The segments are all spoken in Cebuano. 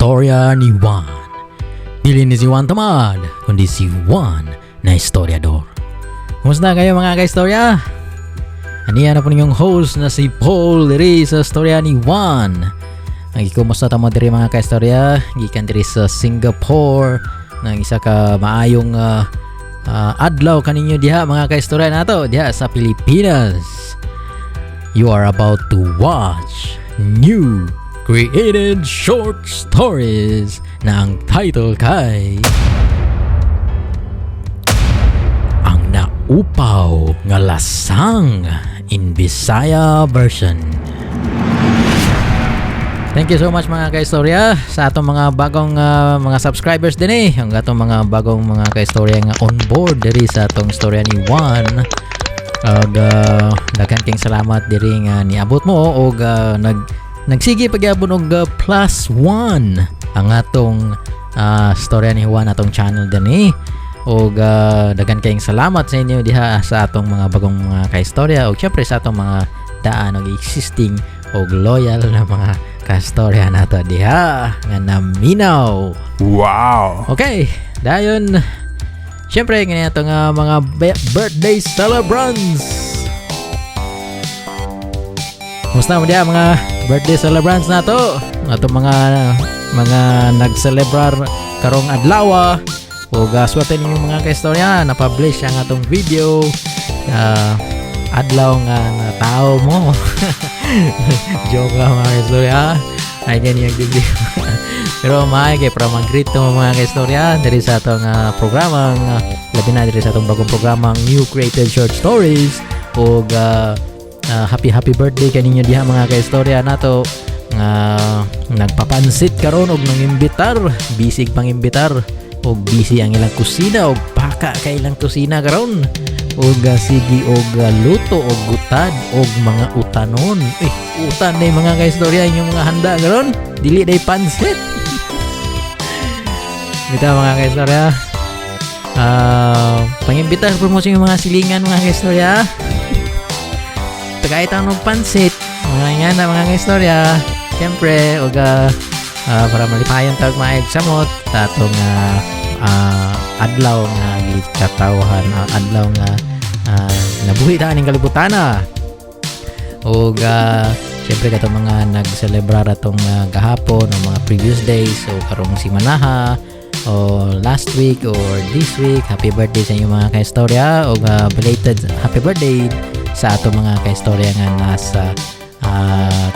Istorya ni Juan. Dili ni si Juan Tamad, kundi si Juan na istoryador. Kumusta kayo, mga kaistorya? Aniya na po ninyong host na si Paul diri sa Istorya ni Juan. Ang kumusta ta mo diri, mga kaistorya, gikan diri sa Singapore ng isa ka maayong adlaw kaninyo diha, mga kaistorya nato diha sa Pilipinas. You are about to watch new created short stories na ang title kay Ang Naupaw nga Lasang in Bisaya version. Thank you so much, mga kaistorya, sa atong mga bagong mga subscribers din eh. Ang atong mga bagong mga kaistorya nga on board diri sa atong Istorya ni Juan. Ug daghan kayong salamat diri nga niabot mo og nagsige pagyapon og plus one ang atong Istorya ni Juan, atong channel din eh. Og daghan kayong salamat sa inyo diha sa atong mga bagong mga kaistorya ug syempre sa atong mga daan og existing og loyal na mga kaistorya nato diha nga naminaw. Wow! Okay, dayon. Siyempre, ganyan ito nga mga birthday celebrants. Kumusta mo diya, mga birthday celebrants nato? Ato mga nag-celebrar karong adlaw. O swerte ninyo, mga kaistorya, na-publish ang atong video adlaw nga nga tao mo. Joke lang, mga kaistorya. Ay, ganyan yung video. Pero maay kay para mag-greet to mga kaistorya diri sa atong programang labi na diri sa atong bagong programang New Created Short Stories ug happy happy birthday kaninyo diha, mga kaistorya nato nga nagpapansit karon og nangimbitar, bisig pangimbitar og busy ang ilang kusina og paka kay ilang kusina karon og sige og luto og gutad og mga utanon. Eh, utan day, mga kaistorya, inyong mga handa karon, dili day pansit. Bitaw, mga kaistorya. Pangimbitar po mo sa inyong mga silingan, mga kaistorya. Tagaitang ng pansit. Mga nga na, mga kaistorya. Siyempre, og para malipayon tawag maayog samot atong adlaw nga gikatawhan, adlaw nga nabuhi ta aning kalibutana. Og siyempre katong mga nagselebrar atong gahapon o mga previous days o karong simanaha o last week or this week, happy birthday sa inyong mga kaistorya o belated happy birthday sa atong mga kaistorya nga nasa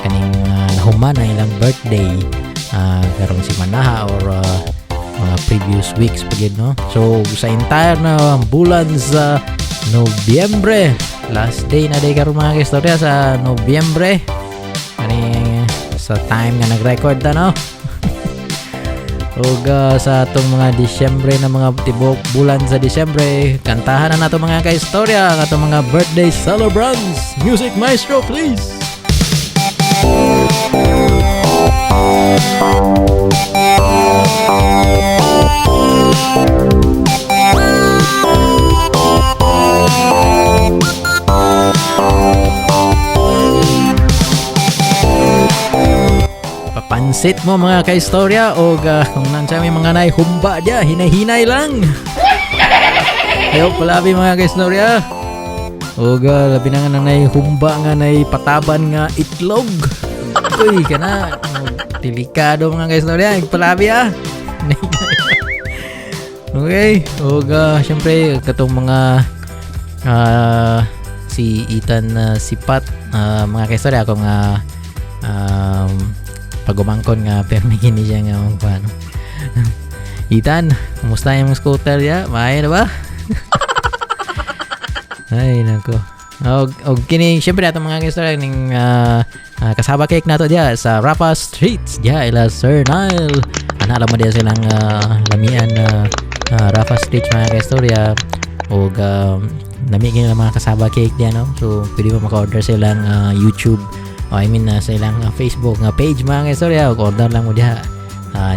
kaning nahuman ang ilang birthday karong simanaha or mga previous weeks pa gid, no? So sa entire na bulan sa Nobyembre, last day na day karon, mga kaistorya, sa Nobyembre kaning sa time nga nag-record ta, no? Ug sa atong mga Disyembre na mga tibok bulan sa Disyembre, kantahan na nato, mga kaistorya, ang atong mga birthday celebrants. Music maestro, please. Papansit mo, mga kaistorya, o kung nandiyan may mga nay humba diya, hinay-hinay lang. Ayaw palabi, mga kaistorya. O labi na nga nang nay humba nga nay pataban nga itlog. Uy, kana. Delikado, mga kaistorya. Palabi ah. Okay. O syempre, katong mga si Ethan Sipat, mga kaistorya, ako nga pagumangkon nga permi kini siya nga mga paano. Ethan, kumusta yung scooter ya? Maayo na ba? Ay, nako. Og kini syempre atong mga kaistorya ning kasaba cake nato diya sa Rapa Streets diya ila Sir Nile. Ana alam mo diya silang lamian na Rafa Streets, mga kaistorya, og lami kini mga kasaba cake diya, no? So pwede mo maka-order sa ilang YouTube o I mean sa ilang Facebook nga page, mga kaistorya, og order lang mo diha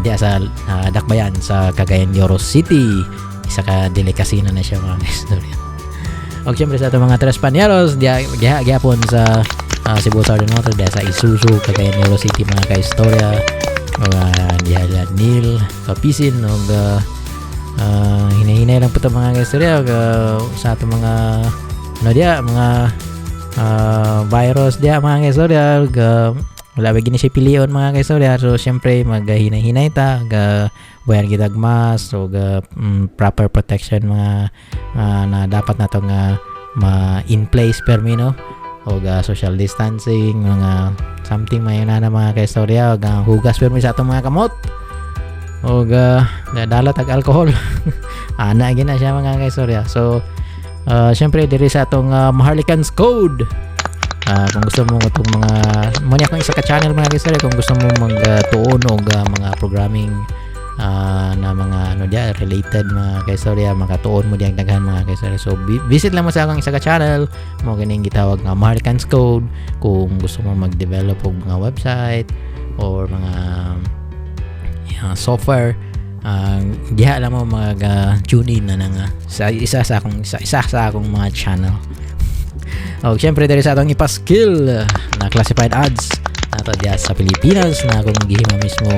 diha sa Dakbayan sa Cagayan de Oro City. Isa ka delicacy na na siya, mga kaistorya. Og syempre sa atong mga Tres Pañeros diha diha gyapon sa Cebu Southern Water diha sa Isuzu, Cagayan de Oro City, mga kaistorya. Diha diha Neil Kapisin og hinay-hinay lang po ta, mga kaistorya, og sa atong mga ano diya, mga virus diya, mga kaistorya, og wala ba gini siya pilion, mga kaistorya. So syempre maghinay-hinay ta, ga wear gitag mask og proper protection mga na dapat nato nga ma in place permi, no, og social distancing, mga something may na mga kaistorya, og hugas permi sa atong mga kamot og dala tag alcohol ana gina siya, mga kaistorya. So syempre diri sa atong Maharlikans Code, kung gusto mo itong mga mo niya akong isa ka channel, mga kaistorya, kung gusto mo magtuon og mga programming na mga ano diya related, mga kaistorya, makatuon mo diyang daghan, mga kaistorya. So visit lang mo sa akong isa ka channel mo ganing gitawag nga Maharlikans Code kung gusto mo mag-develop og mga website or mga software, diha lang mo mag tune in na nga sa isa sa akong mga channel. O syempre diri sa atong ipaskill na classified ads nato diha sa Pilipinas na akong gihimo mismo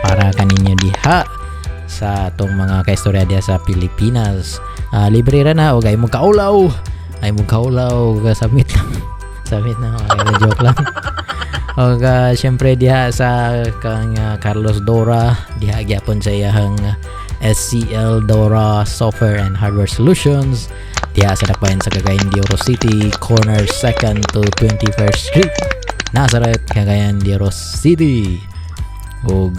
para kaninyo diha sa atong mga kaistorya diha sa Pilipinas. Libre ra na og ay mo kaulaw, ay mo kaulaw, submit lang, submit na. Okay, joke lang. Og syempre diha sa kang Carlos Dora diha gyapon sa iyahang SCL Dora Software and Hardware Solutions diha sa Dakbayan sa Cagayan de Oro City, corner 2nd to 21st Street, Nazareth, Cagayan de Oro City. Ug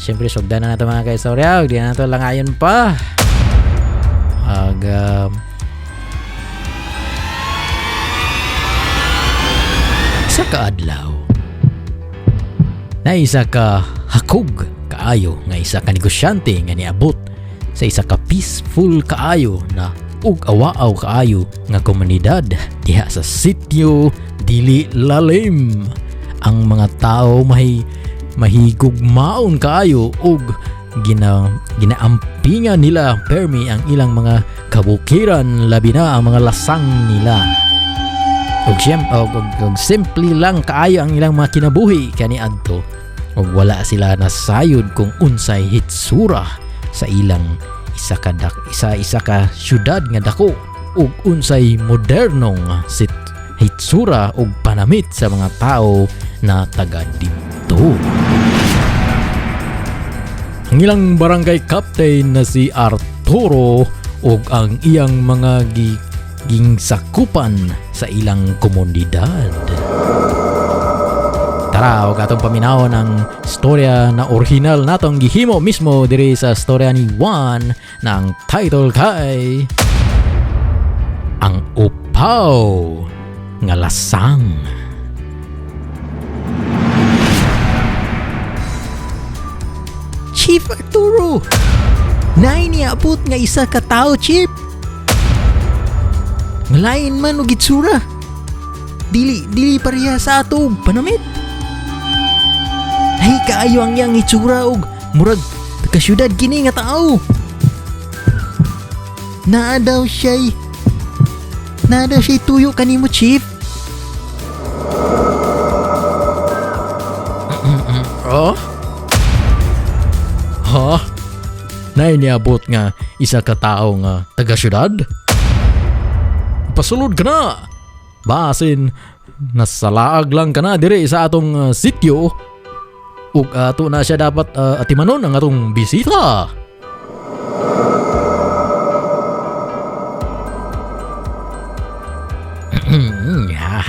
syempre sugdan na nato, mga kaistorya, ug di na nato langayon pa. Ug isa ka adlaw na isa ka hakog kaayo nga isa ka negosyante nga niabot sa isa ka peaceful kaayo na ug awaaw kaayo nga komunidad diha sa sitio Dili Lalim. Ang mga tao mahi mahigugmaon kaayo ug ginaampingan nila permi ang ilang mga kabukiran, labi na ang mga lasang nila. Ug siyem og, og, og simple lang kaayo ang ilang mga kinabuhi kaniadto ug wala sila nasayod kung unsay hitsura sa ilang isa ka dak, isa isa ka syudad nga dako ug unsay modernong hitsura ug panamit sa mga tao na taga didto. Ang ilang barangay captain na si Arturo ug ang iyang mga gingsakupan sa ilang komunidad. Tara, ug atong paminawon ang storya na original natong gihimo mismo diri sa Storya ni Juan na ang title kay Ang Upaw nga Lasang. Chief Arturo! Naay niabot nga isa ka tao, Chief! Ngalain man og itsura. Dili, dili pareha sa ato og panamit. Ay, kaayo ang iyang itsura og murag taga syudad kini nga tao. Naa daw siya'y tuyo kanimo, Chief. Oh? Ha? Naay niabot nga isa ka tao nga taga syudad? Pasulod ka na! Basin, nasalaag lang ka na dire sa atong sityo ug ato na siya dapat atimanon ang atong bisita.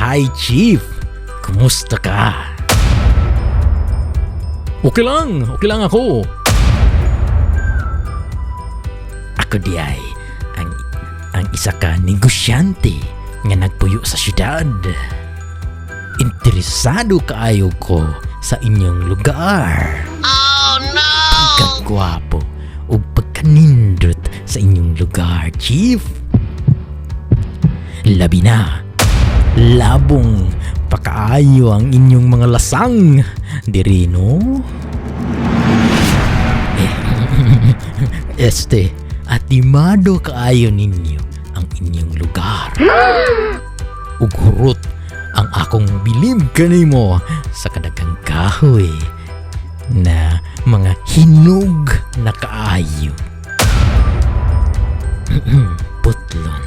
Hi, Chief. Kumusta ka? Okay lang ako. Ako di ay ang isa ka negosyante nga nagpuyo sa syudad. Interesado kaayo ko sa inyong lugar. Oh no! Pagkagwapo ug pagkanindot sa inyong lugar, Chief. Labi na, labong pakaayo ang inyong mga lasang diri, no? Este, atimado kaayo ninyo ang inyong lugar. Ug hurot Ang akong bilib kanimo sa kadaghang kahoy na mga hinog na kaayo. Putlon.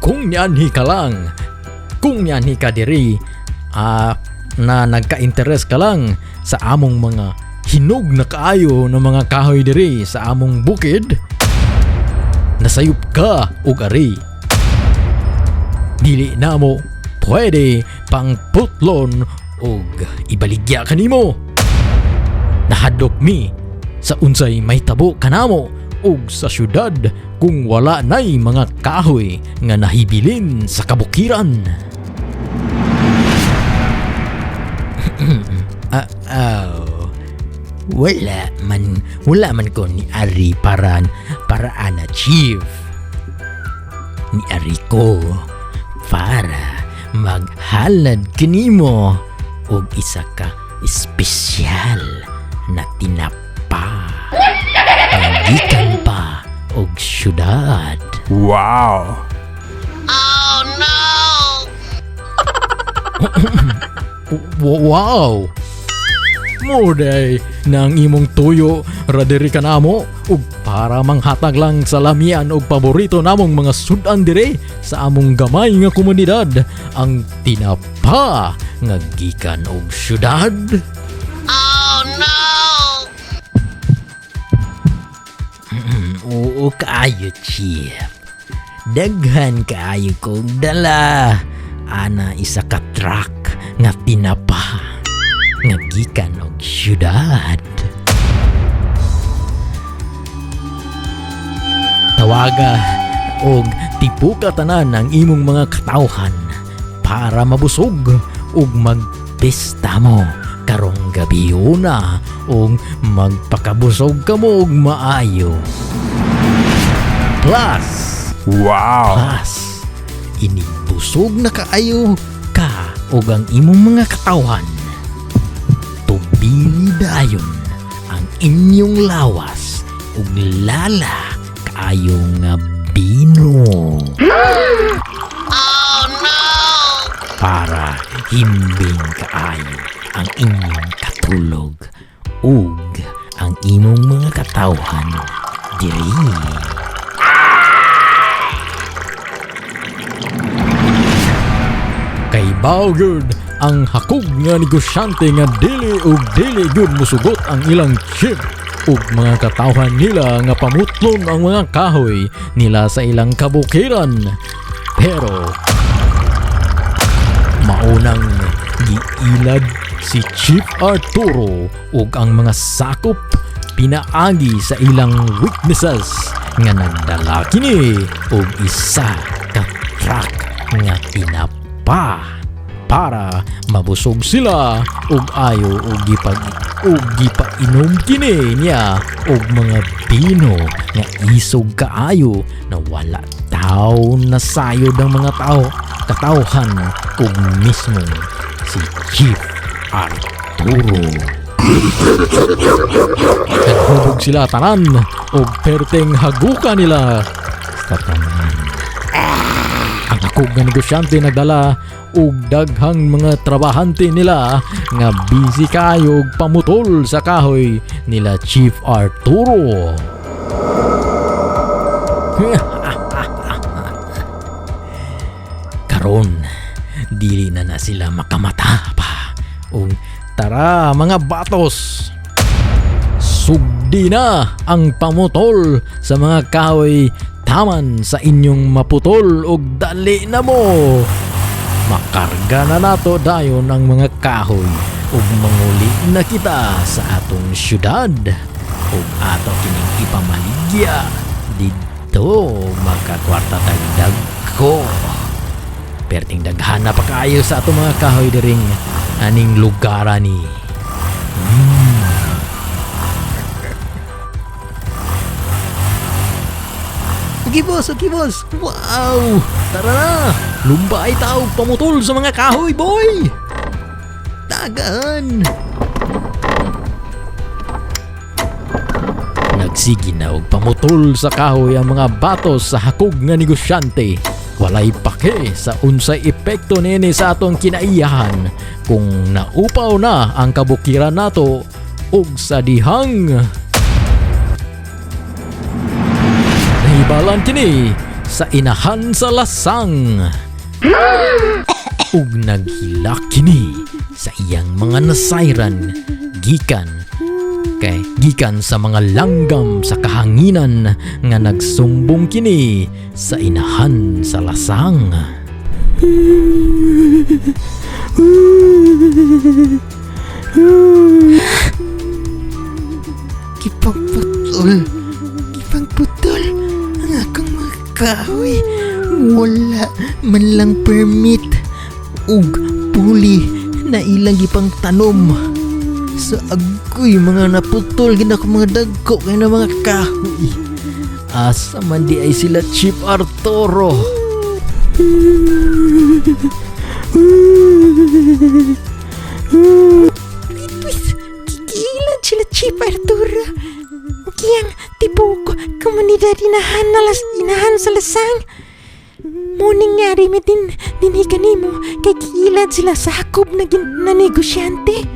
Kung nianhi ka lang, kung nianhi ka diri, na nagka-interest ka lang sa among mga hinog na kaayo ng mga kahoy diri sa among bukid, nasayop ka og ari. Dili namo pwede pang putlon og ibaligya kanimo. Nahadlok mi sa unsay mahitabo kanamo ug sa syudad kung wala nay mga kahoy nga nahibilin sa kabukiran. Ah, oh. Wala man ko ni ari para ana, chief. Ni ari ko para maghalad kanimo og isa ka espesyal na tinapa nga gikan pa og syudad. Wow. Wow! Mao diay nang imong tuyo ra diri kanamo ug para manghatag lang sa lamian og paborito namong mga sudan dire sa among gamay nga komunidad, ang tinapa nga gikan og syudad. Oh no! Oo kaayo, chief. Daghan kaayo kog dala. Ana isa ka truck nga tinapa nga gikan og syudad. Tawaga og tipuka tanan ang imong mga katawhan para mabusog ug magpista mo karong gabi una ug magpakabusog kamo og maayo. Plus, plus, inibusog na kaayo ka ug ang imong mga katawhan. Tubili dayon ang inyong lawas ug lala kaayo nga bino. Oh no! Para himbing kaayo ang inyong katulog ug ang imong mga katawhan diri. Kay gyud ang hakog nga negosyante nga dili ug dili gyud musugot ang ilang chief ug mga katawhan nila nga pamutlon ang mga kahoy nila sa ilang kabukiran. Pero maunang giilad si Chief Arturo ug ang mga sakop pinaagi sa ilang witnesses nga nagdala kini og isa ka truck nga tinapa para mabusog sila ug ayo og gipainom kini niya og mga bino nga isog kaayo na wala taw nasayod ang mga tao katawhan ug mismo si Chief Arturo. Naghubog sila tanan og perteng haguka nila sa tanan. Ang akog nga negosyante nagdala og daghang mga trabahante nila nga busy kaayo og pamutol sa kahoy nila Chief Arturo. Karon dili na na sila makamata pa. Ug tara mga batos, sugdi na ang pamutol sa mga kahoy taman sa inyong maputol ug dali na mo. Makarga na nato dayon ang mga kahoy ug manguli na kita sa atong syudad ug ato kining ipamaligya didto makakwarta tag dagko. Perting daghana pa kaayo sa atong mga kahoy diring aning lugaran ni. Okay boss, okay boss. Wow! Tara na! Lumbay tao pamutol sa mga kahoy, boy! Tagaan! Nagsige na og pamutol sa kahoy ang mga batos sa hakog nga negosyante. Walay pake sa unsay epekto nini sa atong kinaiyahan kung naupaw na ang kabukiran nato ug sa dihang nahibalan kini sa inahan sa lasang ug naghilak kini sa iyang mga nasayran gikan kay gikan sa mga langgam sa kahanginan nga nagsumbong kini sa inahan sa lasang. Gipangputol. Gipangputol ang akong mga kahoy. Wala man lang permit. Ug puli na ilang gipang tanom. Sa agoy mga naputol gina ko mga dagko kay na mga kahoy. Asa man di ay sila Chief Arturo? Wait, kikilan sila Chief Arturo. Kiyang tibok komunidad inahan na las, inahan sa lasang. Muning nga rin din dinhi kanimo kay kiilad sila sa hakob na, gin, na negosyante.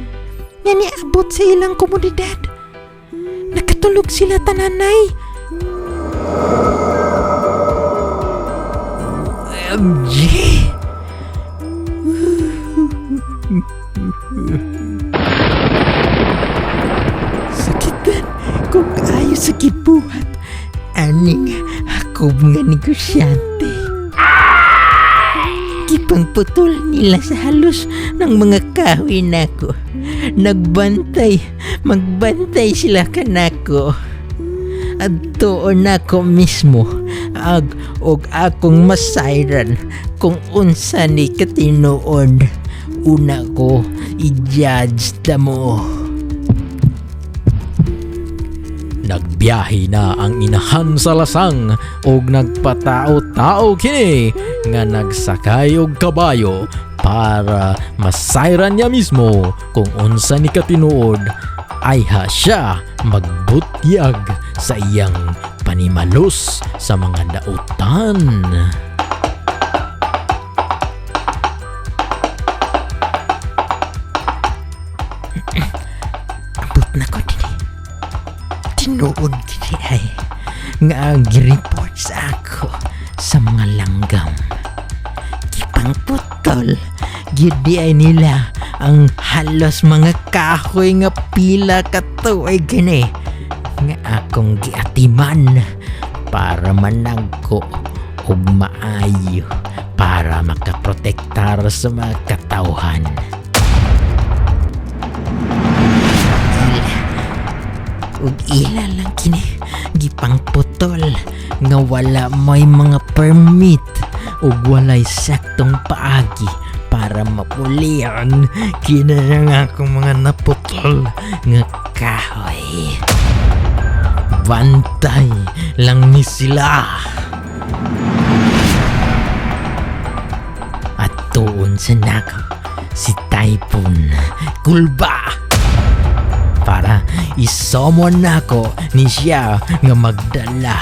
Nga niabot sa ilang komunidad. Nakatulog sila tananay. OMG! Sakitan kung ayo sa gibuhat aning hakob nga negosyante. Gipangputol nila sa halos ng mga kahoy nako. Nagbantay, magbantay sila kanako. Adtoon nako mismo ag og akong masayran kung unsa ni katinuod. Una ko i-judge ta mo. Nagbiyahe na ang inahan sa lasang ug nagpatao-tao kini nga nagsakay og kabayo para masayran niya mismo kung unsa ni katinuod ay ha siya magbutyag sa iyang panimalos sa mga dautan. Abot na ko dinhi. Tinuod kini ay nga ang gireport sa ako sa mga langgam. Gipangputol gyud di ay nila ang halos mga kahoy nga pila ka tuig gini nga akong giatiman para managko og maayo para makaprotektar sa mga katawhan. Ug ila lang kini gipangputol nga wala may mga permit ug walay saktong paagi para mapulian kini ang akong mga naputol nga kahoy. Bantay lang ni sila. At tuon sa nako si Typhoon Kulba para isomon nako ni siya nga magdala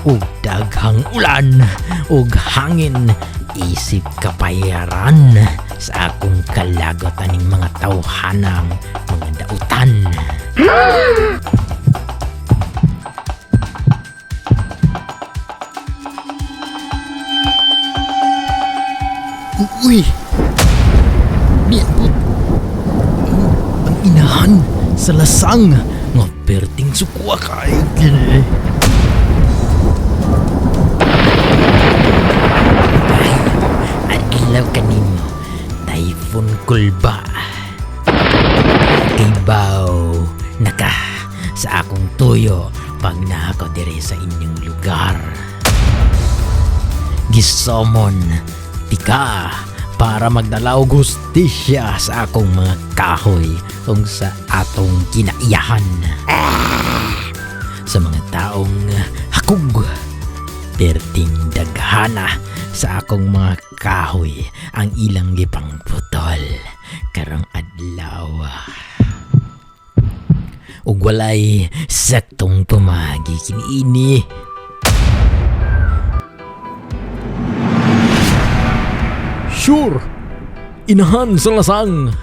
og daghang ulan ug hangin isip kapayaran sa akong kalagot aning mga tawhanang mga dautan. Uy! Niabot ang inahan sa lasang nga perting sukwa kaayo kini. Ay, adlaw kanimo, Typhoon Kulba. Kay baw naka sa akong tuyo pag naako dire sa inyong lugar. Gisomon tika para magdala og hustisya sa akong mga kahoy ug sa atong kinaiyahan. Sa mga taong hakog, perting daghana sa akong mga kahoy ang ilang gipangputol karong adlaw. Ug walay saktong pamagi kiniini. Sure, inahan sa lasang.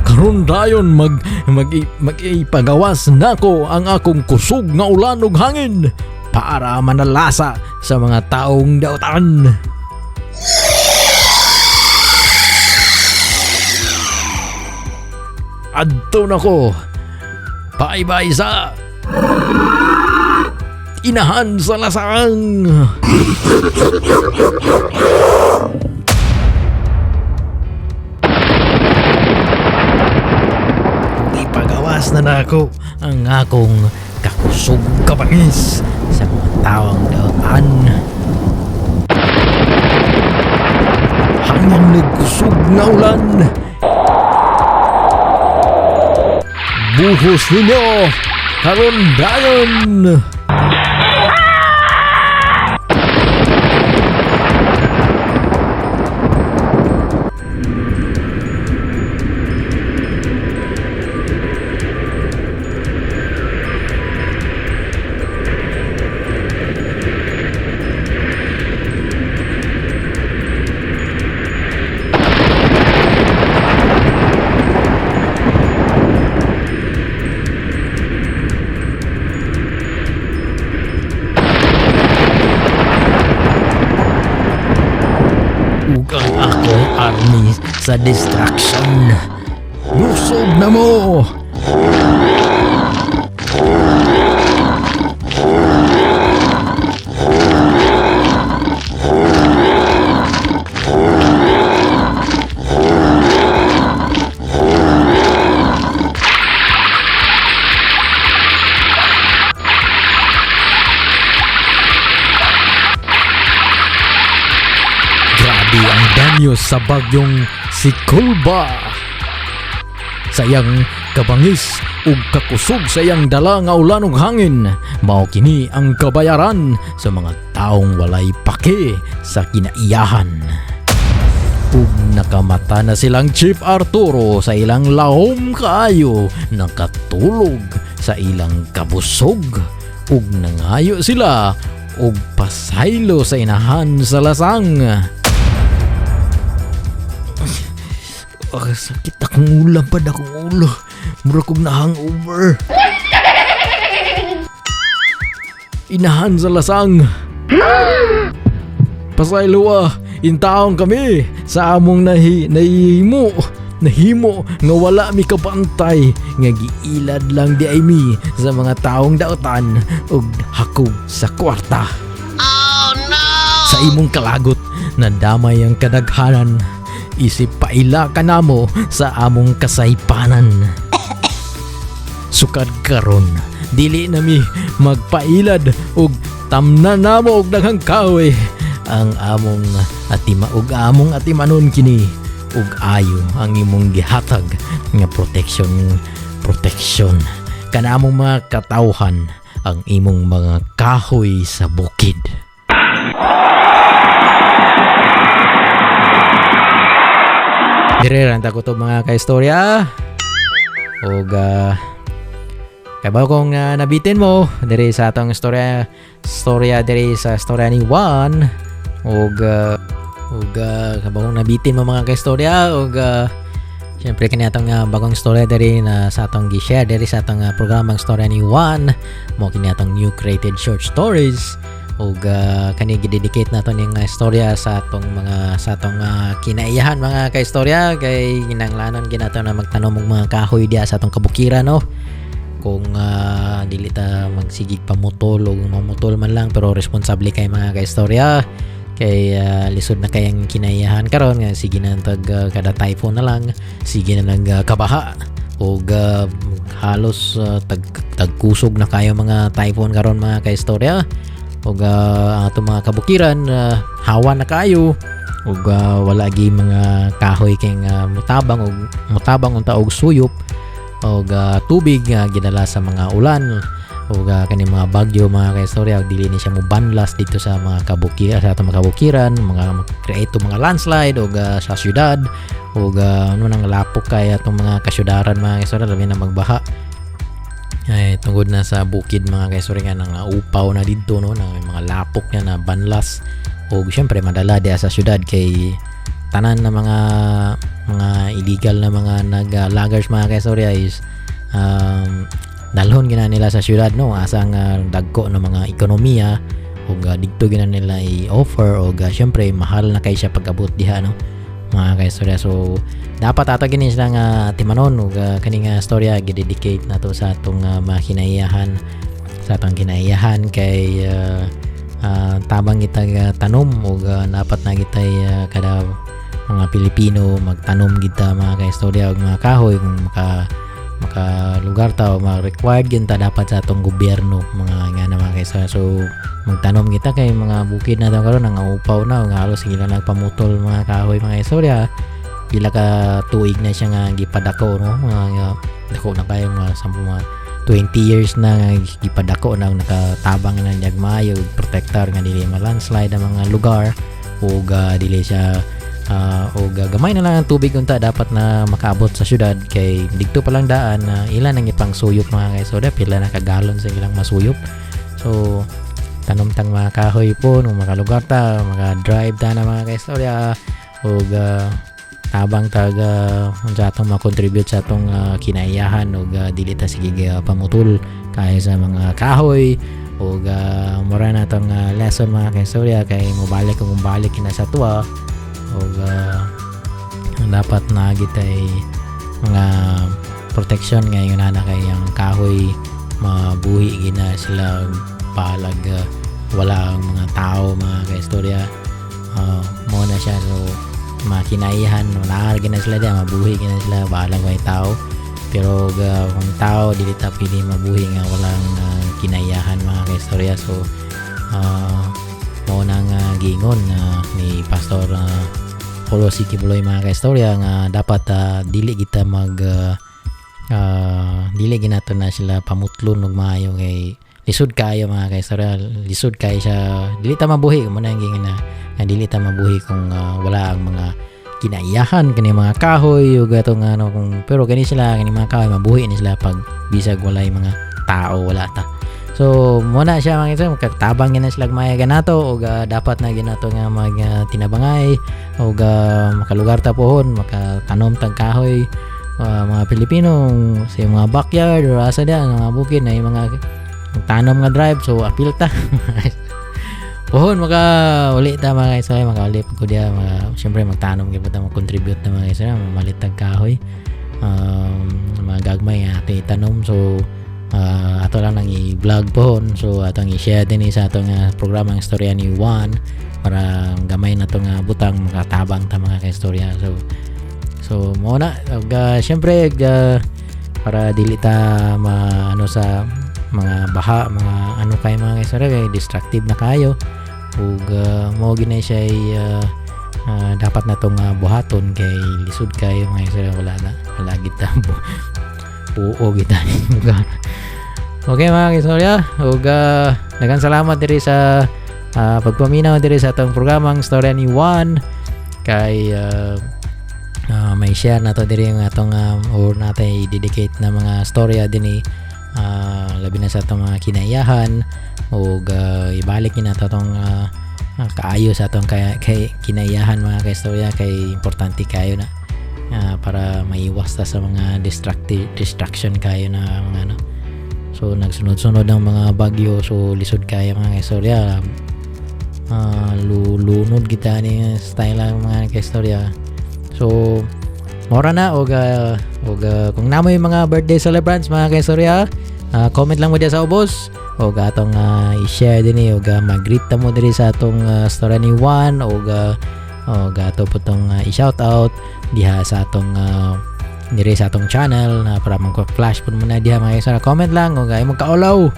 Karon dayon mag mag magipagawas nako ang akong kusog nga ulan ug hangin para manalasa sa mga taong dautan. Adto nako. Bye-bye sa inahan sa lasang. Ipagawas na nako ang akong kakusog kabangis sa mga tawang dautan. Hangin nagkusog nga ulan. Buhos ninyo karon dayon. Ug ang akong army sa destruction. Lusob na mo! Grabe ang danyo sa bagyong si Kulba. Sayang kabangis ug kakusog sa iyang dala nga ulan ug hangin, mao kini ang kabayaran sa mga taong walay pake sa kinaiyahan. Ug nakamata na silang Chief Arturo sa ilang lahom kaayo, nakatulog sa ilang kabusog, ug nangayo sila og pasaylo sa inahan sa lasang. Ah, sakit akong ulam pa akong ulo. Mura kong na-hangover. Inahan sa lasang. Pasaylo ah, intaong kami sa among nahimo. Nahimo nga wala mi kabantay nga giilad lang di ay mi sa mga taong dautan ug hakog sa kwarta. Oh no! Sa imong kalagot nadamay ang kadaghanan, isip paila kanamo sa among kasaypanan. Sukad karon, dili nami magpailad ug tamna namo og daghang kahoy ang among atima ug among atimanon kini ug ayo ang imong gihatag nga protection kana among mga katawhan ang imong mga kahoy sa bukid. Dire ra ko to mga kaistorya. Ug kabaw kong nabitin mo dire sa atong istorya dire sa istorya ni Juan. Ug kabaw kong nabitin mo mga kaistorya. Ug syempre kini atong bagong istorya diri na sa atong gi-share diri sa atong programang istorya ni Juan, mo kini atong new created short stories. Ug kani gidedicate nato ning istorya sa atong mga sa atong kinaiyahan mga kaistorya, kay kinahanglanon ginato na magtanom og mga kahoy diha sa atong kabukiran, no. Kung dili ta magsigig pamutol o mamutol man lang, pero responsable kay mga kaistorya, kay lisod na kayang kinaiyahan karon nga sige na tag kada typhoon na lang, sige na lang kabaha og halos tagkusog na kayo mga typhoon karon mga kaistorya. Ug ang atong mga kabukiran hawa na kayo ug wala gi mga kahoy kay mutabang ug mutabang unta og suyop og tubig nga gidala sa mga ulan ug kani mga bagyo mga kaistorya, ug dili ni siya mobanlas dito sa mga kabukiran, sa atong mga kabukiran, mga create mga landslide ug sa syudad ug ano nang lapok kay atong mga kasyudaran mga kaistorya, labi na magbaha. Ay, tungod na sa bukid, mga kaistorya, nga nga upaw na didto, no, na may mga lapok niya na banlas o syempre madala diha sa syudad kay tanan na mga illegal na mga nag-loggers, mga kaistorya, is dalhon gina nila sa syudad, no, asa nga dagko ng mga ekonomiya ug didto gina nila i-offer ug syempre mahal na kay siya pag-abot diha, no, mga kaistorya. So dapat ato gini sila nga timanon ug kani nga storya gidedicate nato sa atong mga kinaiyahan, sa atong kinaiyahan kay tabang kita ga tanom ug dapat na kita kada mga Pilipino magtanom kita, mga kaistorya, ug mga kahoy kung maka maka lugar ta o ma-required gyud ta dapat sa atong gobyerno, mga nga na mga kaistorya. So magtanom kita kay mga bukid na daw karon nangaupaw na ug halos sila nagpamutol mga kahoy, mga istorya. Pila ka tuig na siya nga gipadako, no, mga nga, dako na kayo, mga 10, mga 20 years na nga gipadako na, nakatabang na niyag maayo protector nga dili ma-landslide ang mga lugar ug dili siya og gamay na lang ang tubig unta dapat na makaabot sa syudad kay didto pa lang daan na ilan ang ipang suyop, mga kaistorya, pila na kagalon sa ilang masuyop. So tanom tang mga kahoy po nung makalugar ta, maka-drive ta na, mga kaistorya, ug tabang taga unsa atong ma-contribute sa atong kinaiyahan ug dili ta sige pamutol kaya sa mga kahoy ug mura na atong lesson, mga kaistorya, kay mobalik kung mobalik kina sa tuwa ug dapat na gitay mga protection nga yun na kay ang kahoy mabuhi gina sila palag wala ang mga tao, mga kaistorya. Mo na siya. So mga kinaihan wala gina sila diya, mabuhi gina sila bahalag may tao, pero kung tao dili ta pwede mabuhi nga walang kinaiyahan, mga kaistorya. So mao na nga giingon ni Pastor Paulo C. Quiboloy, mga kaistorya, nga dapat dili kita mag dili ginato na sila pamutlon og maayo kay lisod kayo, mga kaistorya, lisod kayo siya, dili ta mabuhi mo na giingon na nga dili ta mabuhi kung wala ang mga kinaiyahan kani mga kahoy ug atong ano kung pero kani sila, kani mga kahoy, mabuhi ni sila pag bisag walay mga tao, wala ta. So muna siya, mga kaistorya, magkatabang gina sila maya ganato ug dapat na ginato nga mag tinabangay ug makalugar ta pohon makatanom tag kahoy, mga Pilipino sa mga backyard or asa diyan mga bukid na yung mga tanom nga drive. So apil ta pohon maka uli ta, mga kaistorya, makauli pag ko diya mga syempre magtanom gyud ta, mag-contribute na, mga kaistorya, mamalit tag kahoy, mga gagmay nga ato itanom. So ato lang nang i-vlog pohon, so atong i-share din sa atong programa ang Istorya ni Juan para gamay na to nga butang makatabang ta, mga kaistorya. So mo na ug syempre para dili ta maano sa mga baha, mga ano kay mga kaistorya, kay destructive na kayo ug mo gina siya dapat na tong buhaton kay lisod kayo, mga kaistorya, wala na, wala kita puo kita. Okay, mga kaistorya, ug daghang salamat diri sa pagpaminaw diri sa atong programang Storya ni Juan kay may share na to diri ang atong or natay i-dedicate na mga storya dinhi, labi na sa atong mga kinaiyahan ug ibalik ni nato atong kaayo sa atong kay kinaiyahan, mga kaistorya, kay importante kayo na para maiwas ta sa mga destructive destruction kayo na mga ano. So nagsunod-sunod ang mga bagyo, so lisod kayo, mga kaistorya, lunod kita ni style ang mga kaistorya. So mora na og kung namoy mga birthday celebrants, mga kaistorya, comment lang mo diya sa ubos og atong i-share din eh, og mag-greet ta mo diri sa atong Storya ni Juan og ato po tong i-shout out diha sa atong diri sa atong channel na para mag-flash po mo na diha, mga kaistorya. Comment lang og ay magkaulaw.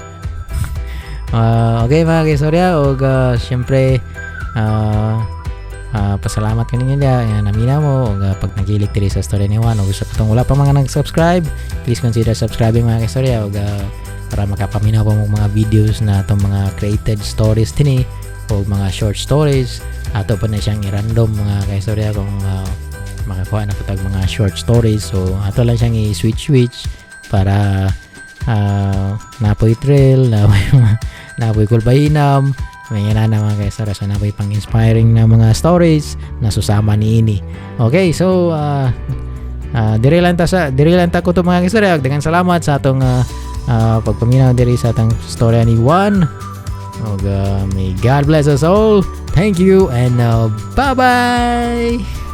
Okay, mga kaistorya, og syempre pasalamat ko ninyo diha nga namina mo og pag nagilik diri sa Storya ni Juan. Og sa katong wala pa mga nag-subscribe, please consider subscribing, mga kaistorya, og para makapaminaw pa mo mga videos na atong mga created stories dinhi o mga short stories. Ato pa na siyang i-random, mga kaistorya, kung makakuha na po tag mga short stories. So ato lang siyang i-switch switch para Naa poy thrill, naa poy kulbahinam, may nga na mga kaistorya. So naa poy pang inspiring na mga stories na susama niini. Okay, so diri lang ta ko to, mga kaistorya. Daghang salamat sa atong pagpaminaw diri sa atong storya ni Juan. Ug may God bless us all. Thank you and bye-bye.